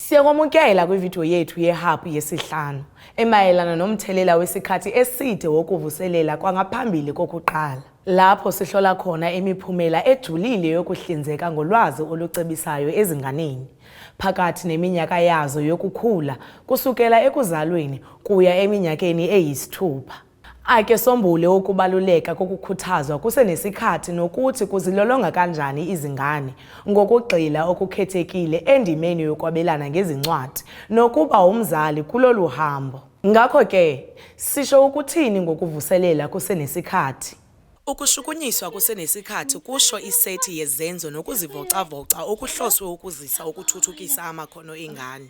Siyakwamukela kwividiyo yethu ye-Hub yesihlanu emayelana nomthelela wesikhathi eside wokuvuselela kwangaphambili kokuqala, lapho sihlola khona imiphumela ejulile yokuhlinzeka ngolwazi olucebisayo ezinganeni phakathi neminyaka yazo yokukhula kusukela ekuzalweni kuya eminyakeni eyisithupha. Ake sombule ukubaluleka kokukhuthazwa kusenesikhathi nokuthi kuzilolonga kanjani izingane, ngokugxila okukhethekile endimeni yokwabelana ngezincwadi nokuba umzali kulolu hambo. Ngakho-ke, sisho ukuthini ngokuvuselela kusenesikhathi? Ukushukunyiswa kusenesikhathi kusho isethi yezenzo nokuzivocavoca okuhloswe ukuzisa ukuthuthukisa amakhono engane.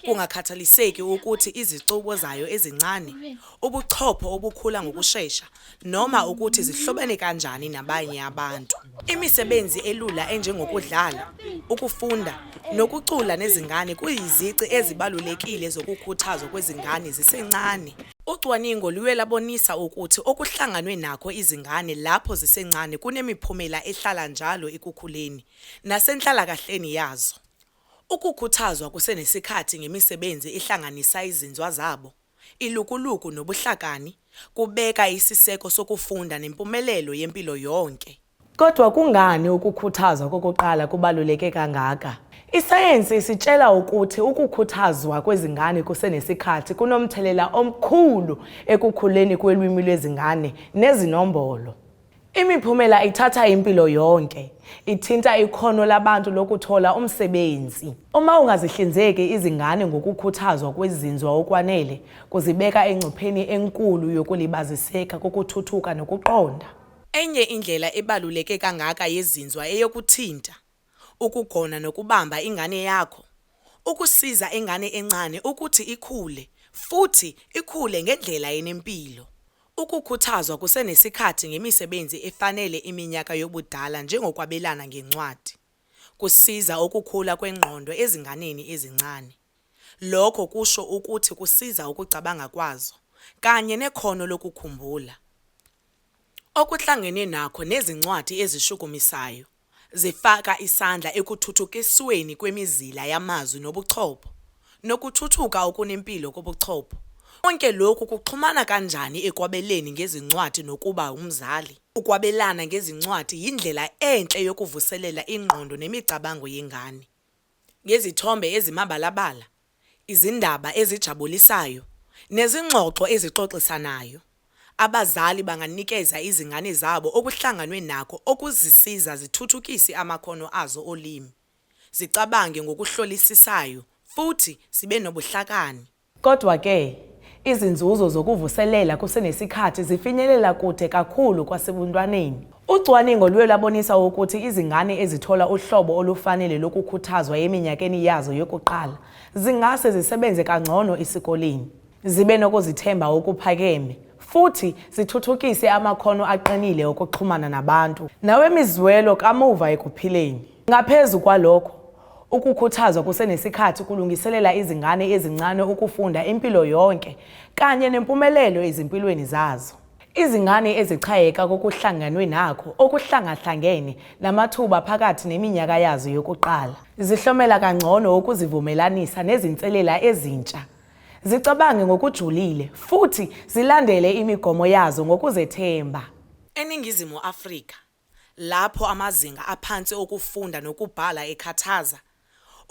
Kungakhathaliseki ukuthi izicubo zayo ezincane, ubuchopho obukhula ngokushesha, noma ukuthi zihlobene kanjani nabanye abantu. Imisebenzi elula enjengokudlala, ukufunda, nokucula nezingane kuyizici ezibalulekile zokukhuthazwa kwezingane zisencane. Ucwaningo luye lwabonisa ukuthi okuhlanganwe nakho izingane lapho zisencane kunemiphumela ehlala njalo ekukhuleni nasenhlalakahleni yazo. Ukukhuthazwa kusenesikhathi ngemisebenzi ehlanganisa izinzwa zabo, ilukuluku nobuhlakani, kubeka isiseko sokufunda nempumelelo yempilo yonke. Kodwa kungani ukukhuthazwa kokuqala kubaluleke kangaka? Isayensi isitshela ukuthi ukukhuthazwa kwezingane kusenesikhathi kunomthelela omkhulu ekukhuleni kwelwimi lwezingane nezinombolo. Imiphumela ithatha impilo yonke, ithinta ikhono labantu lokuthola umsebenzi. Uma ungazihlinzeki izingane ngokukhuthazwa kwezinzwa okwanele, kuzibeka engcupheni enkulu yokulibaziseka kokuthuthuka nokuqonda. Enye indlela ebaluleke kangaka yezinzwa eyokuthinta, ukugona nokubamba ingane yakho, ukusiza ingane encane ukuthi ikhule futhi ikhule ngendlela enempilo. Ukukhuthazwa kusenesikhathi ngemisebenzi efanele iminyaka yobudala njengokwabelana ngencwadi, kusiza ukukhula kwengqondo ezinganeni ezincane. Lokho kusho ukuthi kusiza ukucabanga kwazo kanye nekhono lokukhumbula. Okuhlangenwe nakho nezincwadi ezishukumisayo zifaka isandla ekuthuthukisweni kwemizila yamazwi nobuchopho, nokuthuthuka okunempilo kobuchopho. Konke lokhu kuxhumana kanjani ekwabeleni ngezincwadi nokuba umzali? Ukwabelana ngezincwadi yindlela enhle yokuvuselela ingqondo nemicabango yengane. Ngezithombe ezimabalabala, izindaba ezijabulisayo, nezingxoxo ezixoxisanayo, abazali banganikeza izingane zabo okuhlanganwe nakho okuzisiza zithuthukise amakhono azo olimi, zicabange ngokuhlolisisayo futhi zibe nobuhlakani. Kodwa-ke, izinzuzo zokuvuselela kusenesikhathi zifinyelela kude kakhulu kwasebuntwaneni. Ucwaningo luye lwabonisa ukuthi izingane ezithola uhlobo olufanele lokukhuthazwa eminyakeni yazo yokuqala zingase zisebenze kangcono esikoleni, zibe nokuzithemba okuphakeme, futhi zithuthukise amakhono aqinile okuxhumana nabantu nawemizwelo kamuva ekuphileni. Ngaphezu kwalokho, Ukukhuthazwa kusenesikhathi kulungiselela izingane ezincane ukufunda impilo yonke kanye nempumelelo ezimpilweni zazo. Izingane ezichayeka kokuhlangenwe nakho okuhlangahlangene namathuba phakathi neminyaka yazo yokuqala, zihlomela kangcono ukuzivumelanisa nezinselela ezintsha, zicabange ngokujulile futhi zilandele imigomo yazo ngokuzethemba. ENingizimu Afrika, Lapho amazinga aphansi okufunda nokubhala ekhathaza,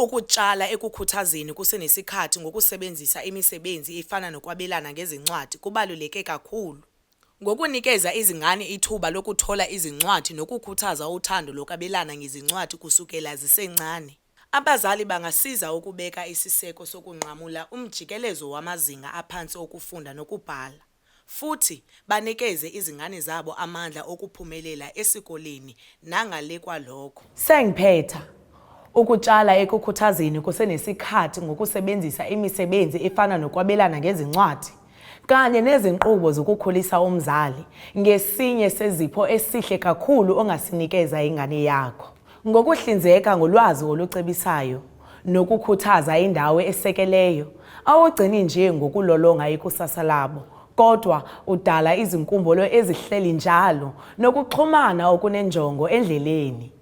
ukutshala ekukhuthazeni kusenesikhathi ngokusebenzisa imisebenzi efana nokwabelana ngezincwadi kubaluleke kakhulu. Ngokunikeza izingane ithuba lokuthola izincwadi nokukhuthaza uthando lokwabelana ngezincwadi kusukela zisencane, abazali bangasiza ukubeka isiseko sokunqamula umjikelezo wamazinga aphansi okufunda nokubhala. Futhi banikeze izingane zabo amandla okuphumelela esikoleni nangale kwalokho. Sengiphetha, ukutshala ekukhuthazeni kusenesikhathi ngokusebenzisa imisebenzi efana nokwabelana ngezincwadi kanye nezinqubo zokukhulisa umzali ngesinye sezipho esihle kakhulu ongasinikeza ingane yakho. Ngokuhlinzeka ngolwazi olucebisayo nokukhuthaza indawo esekeleyo, awugcini nje ngokulolonga ikusasa labo, kodwa udala izinkumbulo ezihleli njalo nokuxhumana okunenjongo endleleni.